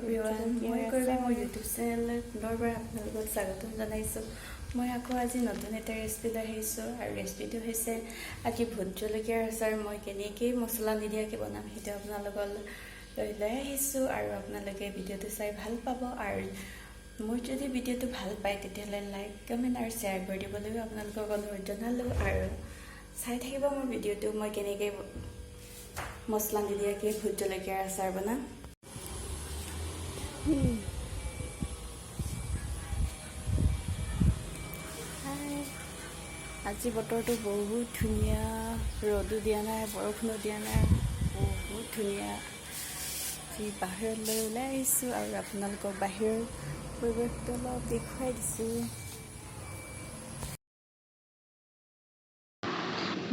Everyone, মই কৰিবা মোৰ ইউটিউব চেনেললৈ পুনৰবাৰ আপোনালোকক স্বাগতম জনাইছোঁ। মই আকৌ আজি নতুন এটা ৰেচিপি লৈ আহিছোঁ আৰু ৰেচিপিটো হৈছে আজি ভোট জলকীয়াৰ আচাৰ মই কেনেকৈ মছলা নিদিয়াকৈ বনাম, সেইটো আপোনালোকৰ লৈ আহিছোঁ। আৰু আপোনালোকে ভিডিঅ'টো চাই ভাল পাব আৰু মোৰ যদি ভিডিঅ'টো ভাল পায়, তেতিয়াহ'লে লাইক, কমেণ্ট আৰু শ্বেয়াৰ কৰি দিবলৈও আপোনালোকক অনুৰোধ জনালোঁ। আৰু চাই থাকিব মোৰ ভিডিঅ'টো, মই কেনেকৈ মছলা নিদিয়াকৈ ভোট জলকীয়াৰ আচাৰ বনাম। হাই, আজি বতৰটো বহুত ধুনীয়া। ৰ'দো দিয়া নাই, বৰষুণো দিয়া নাই, বহুত ধুনীয়া। আজি বাহিৰলৈ ওলাই আহিছোঁ আৰু আপোনালোকক বাহিৰৰ পৰিৱেশটো অলপ দেখুৱাই দিছোঁ।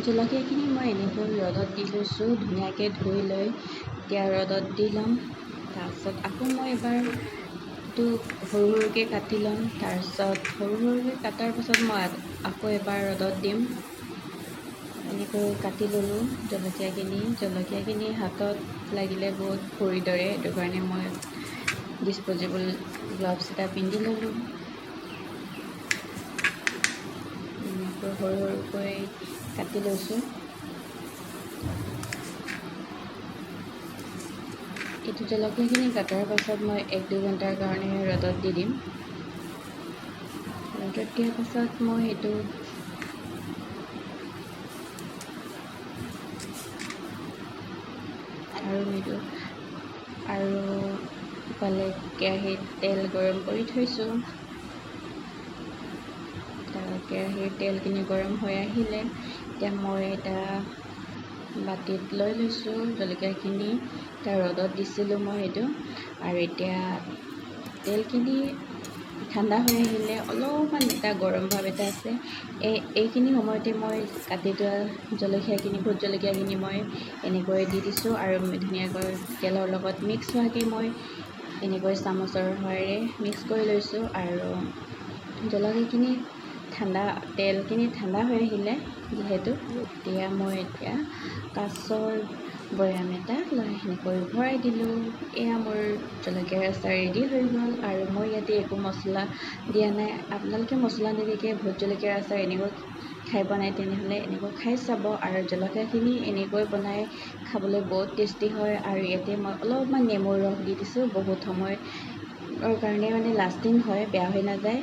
জলকীয়াখিনি মই এনেকৈ ৰ'দত দি লৈছোঁ, ধুনীয়াকৈ ধুই লৈ এতিয়া ৰ'দত দি ল'ম। তাৰপিছত আকৌ মই এবাৰ এইটো সৰু সৰুকৈ কাটি ল'ম। তাৰপিছত সৰু সৰুকৈ কটাৰ পাছত মই আকৌ এবাৰ ৰ'দত দিম। এনেকৈ কাটি ল'লোঁ জলকীয়াখিনি। জলকীয়াখিনি হাতত লাগিলে বহুত পুৰি ধৰে, সেইটো কাৰণে মই ডিছপ'জেবল গ্ল'ভছ এটা পিন্ধি ল'লোঁ। এনেকৈ সৰু সৰুকৈ কাটি লৈছোঁ। এইটো জলকীয়াখিনি কটাৰ পাছত মই 1-2 ঘণ্টাৰ কাৰণে ৰ'দত দি দিম। ৰ'দত দিয়াৰ পাছত মই সেইটো আৰু নিদিওঁ। আৰু ইফালে কেৰাহীত তেল গৰম কৰি থৈছোঁ। কেৰাহীৰ তেলখিনি গৰম হৈ আহিলে এতিয়া মই এটা বাতিত লৈ লৈছোঁ জলকীয়াখিনি। এতিয়া ৰ'দত দিছিলোঁ মই সেইটো। আৰু এতিয়া তেলখিনি ঠাণ্ডা হৈ আহিলে, অলপমান এটা গৰম ভাৱ এটা আছে, এইখিনি সময়তে মই কাটি থোৱা জলকীয়াখিনি, ভোট জলকীয়াখিনি মই এনেকৈ দি দিছোঁ আৰু ধুনীয়াকৈ তেলৰ লগত মিক্স হোৱাকৈ মই এনেকৈ চামুচৰ সহায়েৰে মিক্স কৰি লৈছোঁ। আৰু জলকীয়াখিনি ঠাণ্ডা, তেলখিনি ঠাণ্ডা হৈ আহিলে যিহেতু, এতিয়া মই এতিয়া কাঁচৰ বৈয়াম এটা লৈ সেনেকৈ ভৰাই দিলোঁ। এয়া মোৰ জলকীয়াৰ আচাৰ ৰেডি হৈ গ'ল। আৰু মই ইয়াতে একো মছলা দিয়া নাই। আপোনালোকে মছলা নিদিয়াকৈ ভোট জলকীয়াৰ আচাৰ এনেকৈ খাই পোৱা নাই, তেনেহ'লে এনেকৈ খাই চাব। আৰু জলকীয়াখিনি এনেকৈ বনাই খাবলৈ বহুত টেষ্টি হয়। আৰু ইয়াতে মই অলপমান নেমুৰ ৰস দি দিছোঁ। বহুত সময়ৰ কাৰণে মানে লাষ্টিং হয়, বেয়া হৈ নাযায়।